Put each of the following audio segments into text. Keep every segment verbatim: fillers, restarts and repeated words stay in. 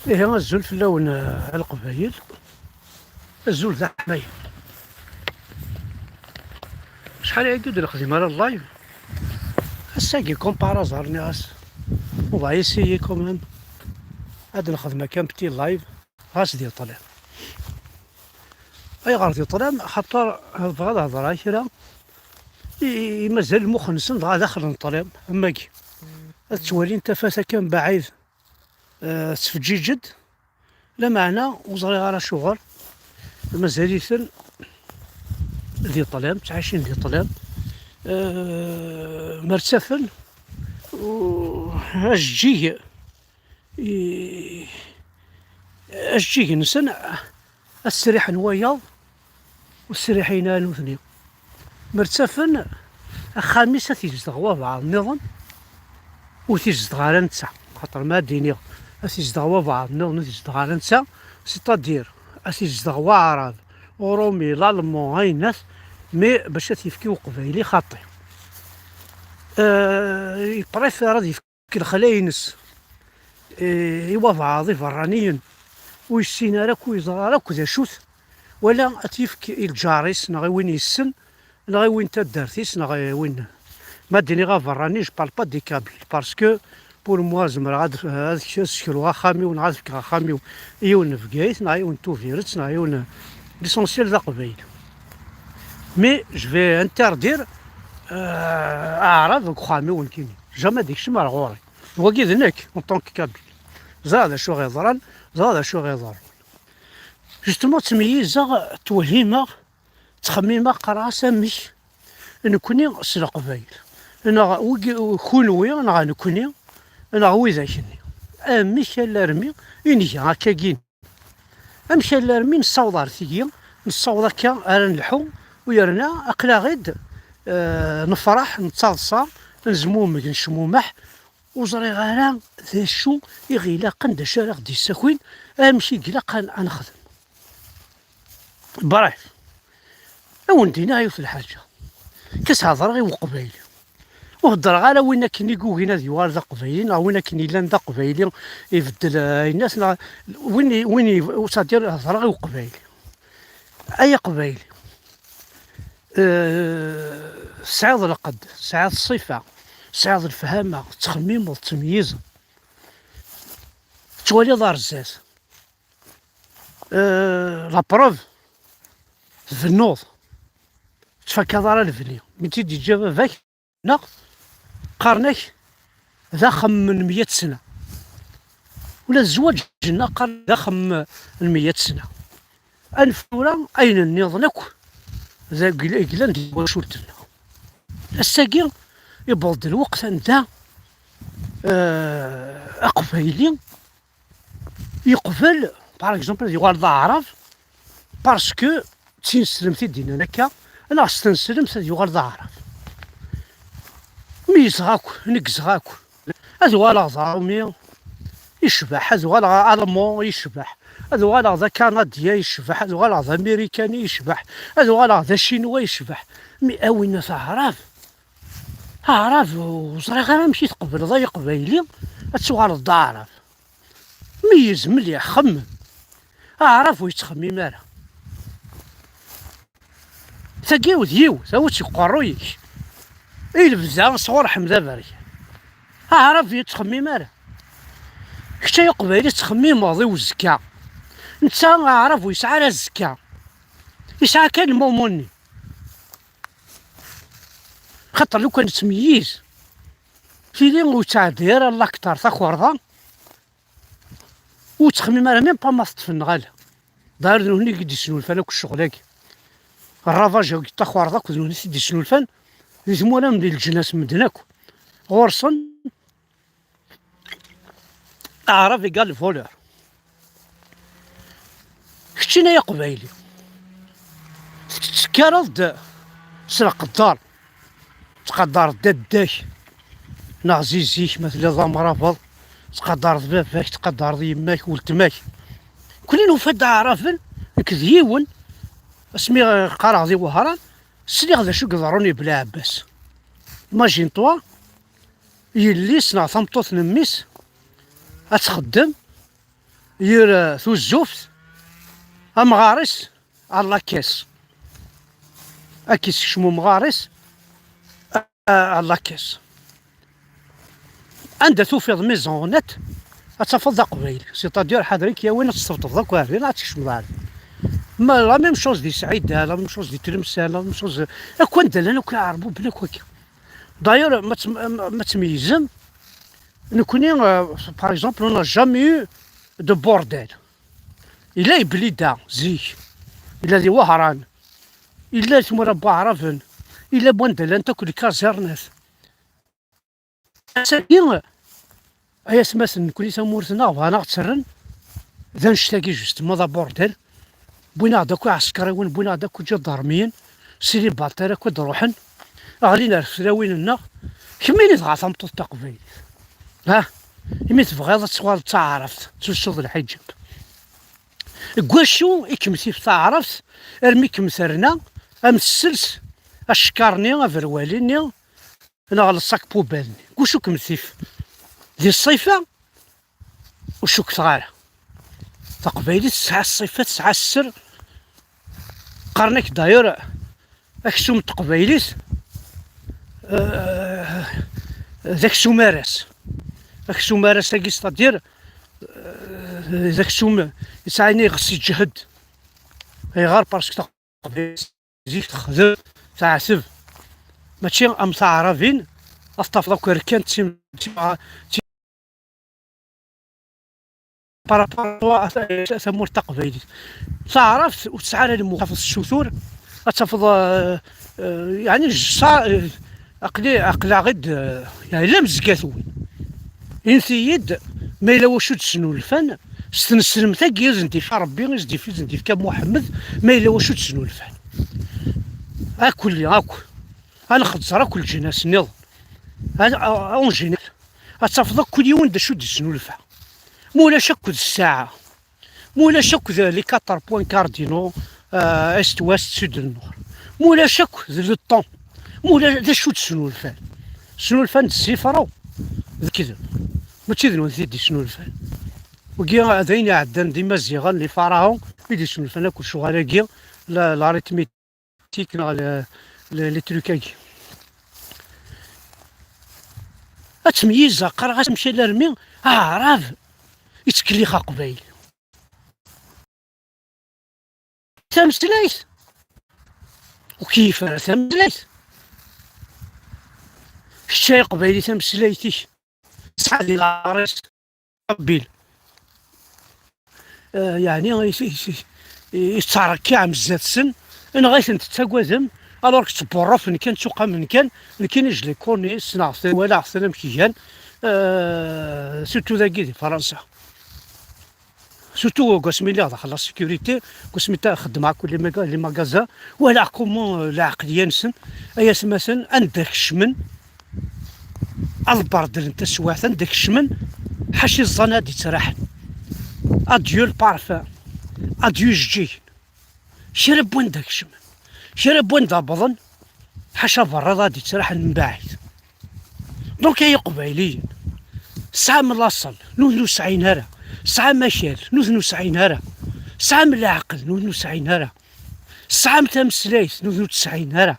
Ihi, azul fell-awen, eh, a Leqbayel. Azul d aḥmayen. Acḥal aya ur d-nexdim ara live. Ass-agi, comme par hasard, nniɣ-as, on va essayer quand même. Ad nexdem akka un petit live, ɣas di ṭṭlam. Ayɣer di ṭṭlam? Xaṭer bɣiɣ ad hedreɣ kra i, i mazal lmux-nsen dɣa daxel n ṭṭlam, am wagi. Ad ttwalin tafat akka mbaɛid, eh, tettfeǧǧiǧ-d. Lameɛna ur ẓriɣ ara acuɣer. Mazal-iten di ṭṭlam, ttɛicin di ṭṭlam. Eh, ma rttafen, u-, ajeǧǧig, i-, ajeǧǧig-nsen ad sriḥen wayeḍ, ur sriḥin ara nutni. Ma rttafen, axxam-is ad t-izdeɣ wabɛaḍ nniḍen, ur t-izdeɣ ara netta. Xaṭer ma ad d-iniɣ ad t-izdeɣ wabɛaḍ nniḍen, ur t-izdeɣ ara netta, c'est-à-dire ad t-izdeɣ waɛrab, urumi, lalman, ayennat, mais bac ad t-yefk i uqbayli, xaṭi. Euh, il préfère ad yefk lexla-ines, eh, i wabɛaḍ iberraniyen, ur yessin ara akk, ur yeẓra ara akk d acu-t, wala ad t-yefk i lǧar-is, neɣ i win yessen, neɣ i win taddart-is, neɣ i win. Ma d-iniɣ aberrani, je parle pas des Kabyles, parce que pour moi, zemreɣ ad, ad, ad sekruɣ axxam-iw, neɣ ad fkeɣ axxam-iw i yiwen n Bgayet, neɣ i yiwen n Tubiret, neɣ i yiwen, l'essentiel d aqbayli. Mais je vais interdire, euh, aɛrab deg uxxam-iw nekkini. Jamais ad ikcem ar ɣur-i. Wagi d nekk, en tant que Kabyle. Ẓriɣ d acu ɣ-iḍran, ẓriɣ d acu ɣ-iḍerrun. Justement, ttmeyyizeɣ, ttwehhimeɣ, ttxemmimeɣ, qqareɣ-as amek nekkni s Leqbayel, neɣ wigi, kunwi, neɣ nekkni, neɣ widak-nni. Amek alarmi i nga akkagi? Amek alarmi nessaweḍ ar tigi, nessaweḍ akka ara nelḥu, u yerna aql-aɣ-id, eh, nefṛeḥ, nettaḍsa, nezmumeg, necmumeḥ, ur ẓriɣ ara d acu i ɣ-ilaqen, d acu ara ɣ-d-yessakin, amek i ilaq ad, ad nexdem. Bref, ad wen-d-iniɣ yiwet lḥaǧa. Kas hedreɣ i uqbayli. Ur heddreɣ ara win akken i yugin ad yuɣal d aqbayli, neɣ win akken yellan d aqbayli ibeddel, eh, aynas, neɣ win i, win i, c'est-à-dire hedreɣ i uqbayli. Ay aqbayli, eh, tesɛiḍ lqedd, tesɛiḍ ṣṣifa, tesɛiḍ lefhama, tettxemmimeḍ, tettmeyyizeḍ, tettwaliḍ ar zdat. Eh, la preuve, tbennuḍ, ur tettfakaḍ ara lebni. Mi tt-id-yeǧǧa baba-k, neɣ qqaren-ak d axemmem n meyya sna. Ula d zzwaǧ-nneɣ qqaren d axemmem n meyya sna. Anef tura ayen nniḍen akk d ag-, yellan di twacult-nneɣ. Ass-agi, yewweḍ-d lweqt anda, eh, aqbayli yeqbel, par exemple, ad yuɣal d aɛrab, parce que d tineslemt i d-yennan akka, neɣ s tneslemt ad yuɣal d aɛrab. Meyyzeɣ akk, neggzeɣ akk. Ad uɣaleɣ d aṛumi, yecbeḥ. Ad uɣaleɣ d alman, yecbeḥ. Ad uɣaleɣ d akanadya, yecbeḥ. Ad uɣaleɣ d amirikani, yecbeḥ. Ad uɣaleɣ d acinwa, yecbeḥ. Mi a winna d aɛrab, aɛrab, ur ẓriɣ ara amek i tqebleḍ ay aqbayli ad tuɣaleḍ d aɛrab. Meyyez mliḥ, xemmem. Aɛrab ur yettxemmim ara. Tagi d yiwet, awi-tt deg uqerruy-ik. I lebda sɣur Ḥmed Aberkan. Aɛrab ur yettxemmim ara. Kečč ay aqbayli tettxemmimeḍ i uzekka. Netta aɛrab ur yesɛi ara azekka. Yesɛa kan lmumu-nni. Xaṭer lukan nettmeyyiz, tili ur yettɛeddi ara lakter takerḍa, ur yettxemmim ara, même pas ma teṭṭef-nneɣ ala. D'ailleurs, d nutni i d-yesnulfan akk ccɣel-agi. Rrabaj-agi n takerḍa akk d nutni i t-id-yesnulfan di tmura n di leǧnas n medden akk. Ɣur-sen, aɛrab égal voleur. Keččini ay aqbayli, tettekkareḍ-d s lqeddar. Ttqadareḍ dadda-k, neɣ zizik ma telliḍ d amrabeḍ, ttqadareḍ baba-k, ttqadareḍ yemma-k, weltma-k. Nekni nufa-d aɛraben, nekk d yiwen, asmi qqareɣ di Wehran, sliɣ d acu i iḍerrun i Belɛebbas. Imagine-toi, yelli-s neɣ tameṭṭut n mmi-s ad txeddem, yir, eh, tuzzuft, amɣar-is, ɣer la caisse. Ad k-yessekcem umɣar-is, eh, ɣer la caisse. Anda tufiḍ maison honnête, ad tafeḍ d aqbayli. C'est-à-dire, ḥader i k-yawin ad tesserṭbeḍ akk ar din, ad tkecmeḍ ar din. Ma la même chose di Sɛida, la même chose di Tlemsan, la même chose, akk anda llan akk Iɛerbuben akk akka. D'ailleurs, ma tm-, ma tmeyyzem, nekkni, euh, par exemple, on n'a jamais eu de bordel. Yella di Blida, zik. Yella di Wehran. Yella di tmura n Waɛraben. Yella wanda llant akk lkazernat. Ass-agi, ay atmaten, nekkni tamurt-nneɣ bɣan ad ɣ-tterren d annect-agi, justement, d abordel. Wwin-aɣ-d akk iɛeskriwen, wwin-aɣ-d akk iǧadarmiyen, célibataire akk ad d-ruḥen, ɣlin ar tlawin-nneɣ. Kemmini dɣa tameṭṭut taqbaylit, ha? Imi tebɣiḍ ad tuɣaleḍ d taɛrabt, tettusuḍ lḥiǧab. Deg wacu i kem-tif taɛrabt armi kem-terna am tsels, acekkaṛ-nni, aberwali-nni, neɣ le sac poubelle-nni? Deg wacu kem-tif? Di ṣṣifa? Ur cukkeɣ ara. Taqbaylit tesɛa ṣṣifa, tesɛa sser. Qqaren-ak d'ailleurs aksum n teqbaylit, euh, d aksum aras. Aksum aras-agi, c'est-à-dire, euh, d aksum yesɛan iɣes iǧhed. Ayɣer? Parce que zik texdem, teɛteb. Mačči am taɛrabin, ad tafeḍ akk rkan d tim-, tim-, tim-, par rapport à ta-, tamurt taqbaylit. Taɛrabt ur tesɛi ara lmux, tafeḍ tessutur, ad tafeḍ, euh, euh, yeɛni, sa-, euh, aql-i, aql-aɣ-id, euh, yeɛni, la mezgat-wen. Init-iyi-d, ma yella wacu d-snulfan, s tneslemt-agi i sen-d-ifka Rebbi, i sen-d-ifka Muḥemmed, ma yella wacu d-snulfan. Akk-, akk. Ad nxeẓẓer akk leǧnas nniḍen. Ad, en général, ad tafeḍ akk yiwen d acu d-isnulfa. Ma ulac akk d ssaɛa. Ma ulac akk d les quatre points cardinaux, euh, est, ouest, sud, nord. Ma ulac akk d le temps. Ma ulac d acu d-snulfan. Snulfan d ssifra, d lekdeb. Mačči d nutenti i d-isnulfan. Wagi d ayen iɛeddan d imaziɣen, les pharaons, i d-isnulfan akk lecɣal-agi, la, l'arithmétique neɣ le, le, les trucs-agi. Ad tmeyyzeɣ, qqareɣ-as amek alarmi aɛrab yettkellix aqbayli. Tameslayt. Ur keyyif ara tameslayt. Kečč ay aqbayli, tameslayt-ik tesɛa di leɛris. Bil. Eh, yeɛni, i, i, i, yettɛerkiɛ am zdat-sen, neɣ ay ten-tettagadem, alors que ttbuṛṛufen kan, ttuqamen kan, nekkini je les connais, ssneɣ-ten, walaɣ-ten amek gan, eh, surtout dagi di Fransa. Surtout deg wasmi lliɣ daxel la sécurité, deg wasmi ta-, xeddmeɣ akk les maga-, les magasins, walaɣ comment, euh, lɛeqliya-nsen, ay atmaten, anda kecmen, ad berrdlen taswiɛt, anda kecmen, ḥaca iẓẓan ad d-ittraḥen. Adieu le parfum, adieu ijeǧǧigen. Kra n wanda kecmen, kra n wanda wwḍen, ḥaca berra ad d-ittraḥen mbaɛid. Donc, ay Iqbayliyen, tesɛam laṣel, nutni ur sɛin ara. Tesɛam akal, nutni ur sɛin ara. Tesɛam leɛqel, nutni ur sɛin ara. Tesɛam tameslayt, nutni ur tt-sɛin ara.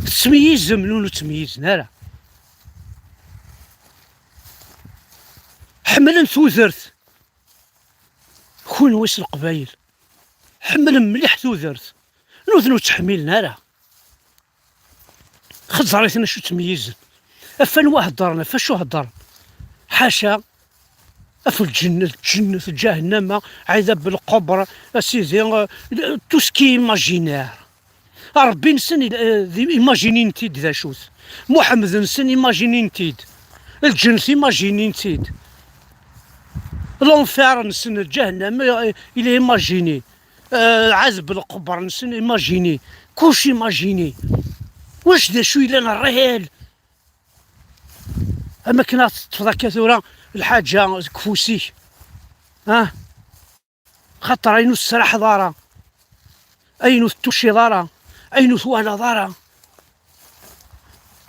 Tettmeyyizem, nutni ur ttmeyyizen ara. Ḥemmlen tudert, kunwi s Leqbayel. Ḥemmlen mliḥ tudert. Nutni ur tt-ḥmilen ara. Xeẓẓer-iten acu ttmeyyizen. Ɣef anwa heddren, ɣef acu heddren. Ḥaca, ɣef lǧennet, lǧennet, ǧahennama, ɛidab lqebr, a sidi, euh, tout ce qui est imaginaire. Ṛebbi-nsen, il-, euh, d-, imaginin-t-id d acu-t. Muḥemmed-nsen, imaginin-t-id. Lǧennet, imaginin-t-id. L'enfer-nsen, lǧahennama, euh, il est imaginé. Euh, ɛazeb lqebr-nsen, imaginé. Kullec imaginé. Ulac d acu yellan réel. Am akken ad teṭṭfeḍ akka tura lḥaǧa deg ufus-ik. Ah? Xaṭer ayen ur tesraḥeḍ ara, ayen ur tettuciḍ ara, ayen ur twalaḍ ara,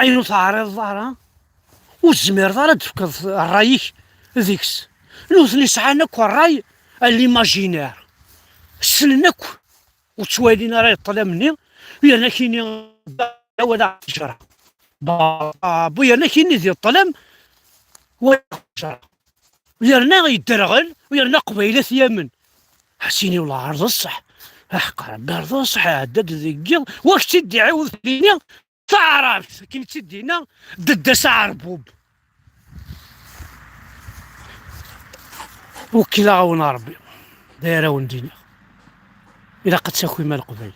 ayen ur teɛriḍeḍ ara, ur tezmireḍ ara ad d-tefkeḍ ṛṛay-ik deg-s. Nutni sɛan akk ṛṛay à l'imaginaire. Ssnen akk, ur ttwalin ara i ṭṭlam-nni, yerna kini wala ttejra. Babu, yerna kini di ṭṭlam wala ttejra. Yerna yedderɣel, yerna aqbayli ad t-yamen. Ḥsin i ulɣar d ṣṣeḥ. Aḥeqq Rebbi ar d ṣṣeḥ, iɛedda-d deg yiḍ, wa k-tt-id-iɛiwed fell-ini, taɛrabt, akken i tt-id-yenna, d ddas aɛerbub. Wekkileɣ-awen a Rebbi, d aya ara wen-d-iniɣ. Ilaq ad takim a Leqbayel.